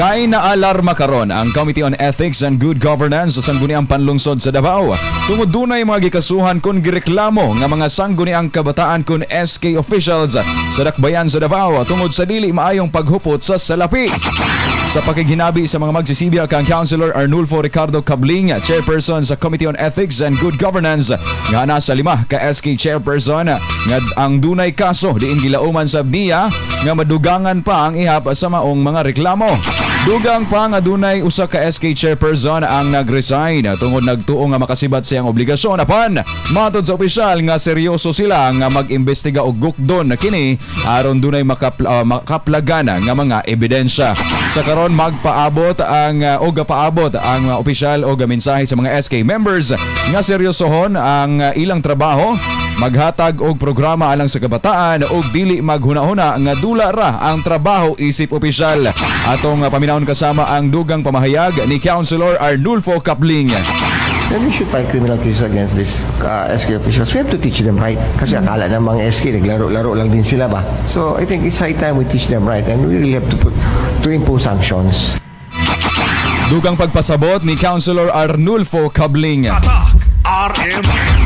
Kay na alarma karon ang Committee on Ethics and Good Governance sa Sangguniang Panlungsod sa Davao tungod dunay mga gikasuhan kon gireklamo nga mga Sangguniang Kabataan kon SK officials sa dakbayan sa Davao tungod sa dili maayong paghupot sa salapi. Sa pakighinabi sa mga magsisibya kang Councilor Arnulfo Ricardo Cabling, chairperson sa Committee on Ethics and Good Governance, nga nasa lima ka SK chairperson nga ang dunay kaso diin gilauman sa niya nga madugangan pa ang ihap sa maong mga reklamo. Dugang pa nga dunay usa ka SK chairperson ang nag-resign tungod nagtuo nga makasibat sa iyang obligasyon, apan matod sa opisyal nga seryoso sila nga mag-imbestiga og gukdon kini aron dunay makaplagan nga mga ebidensya. Sa karon magpaabot ang og paabot ang opisyal og mensahe sa mga SK members nga seryosohon ang ilang trabaho, maghatag og programa alang sa kabataan ug dili maghuna-huna nga dula ra ang trabaho isip opisyal. Atong paminawon kasama ang dugang pamahayag ni Councilor Arnulfo Kapling. Then we should file criminal cases against these SK officials. We have to teach them right. Kasi akala ng mga SK, naglaro-laro lang din sila ba? So I think it's high time we teach them right and we really have to impose sanctions. Dugang pagpasabot ni Councilor Arnulfo Kabling. Tatak RMN.